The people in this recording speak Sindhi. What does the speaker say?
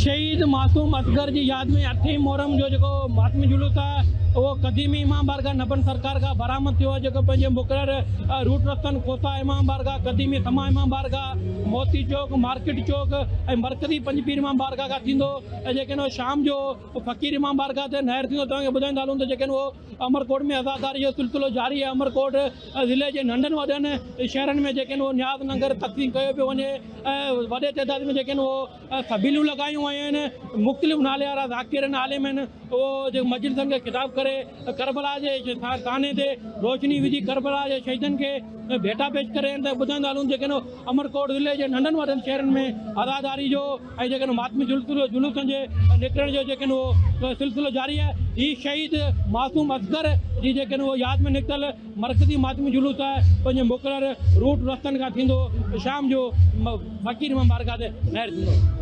شهيد معصوم اصغر جي ياد ۾ اٺين محرم جو جيڪو ماتمي جلوس آهي اهو قديمي امام بارگاهه نبن سرڪار کان برآمد ٿيو آهي جيڪو پنهنجي مقرر روٽ رستن کوسا امام بارگاهه، قديمي سما امام بارگاهه، موتي چوڪ، مارڪيٽ چوڪ ۽ مرڪزي پنج پير امام بارگاهه کان ٿيندو ۽ جيڪي اهو شام جو فقير امام بارگاهه تي نهر ٿيندو. توهان کي ٻڌائيندا هلون ته جيڪي اهو عمرڪوٽ ۾ عزاداري جو سلسلو جاري آهي. عمرڪوٽ ضلعي جي ننڍن وڏن شهرن ۾ جيڪي اهو نياز ننگر تقسيم ڪيو پيو وڃي ۽ وڏي تعداد ۾ جيڪي اهو سبيلون لڳايون ويون آهن. مختلف نالي وارا ذاڪر آهن، عالم آهن، اهو جيڪو مجلسن کي خطاب ڪري ڪربلا جي سانحي تي روشني وجهي ڪربلا جي شهيدن کي ڀيٽا پيش ڪري آهن ته ٻڌائيندا هلون جيڪي عمرڪوٽ ضلعي جي ننڍن وڏن شهرن ۾ عزاداري جو ۽ جيڪڏهن ماتمي سلسلو جلوسن جي نڪرڻ جو جيڪڏهن اهو سلسلو جاري آهي. هي شهيد معصوم اصغر جي جيڪڏهن اهو ياد ۾ نڪتل مرڪزي ماتمي جلوس آهي پنهنجي مقرر روٽ رستن کان ٿيندو شام جو فقير امام بارگاهه تي نهر ٿيندو.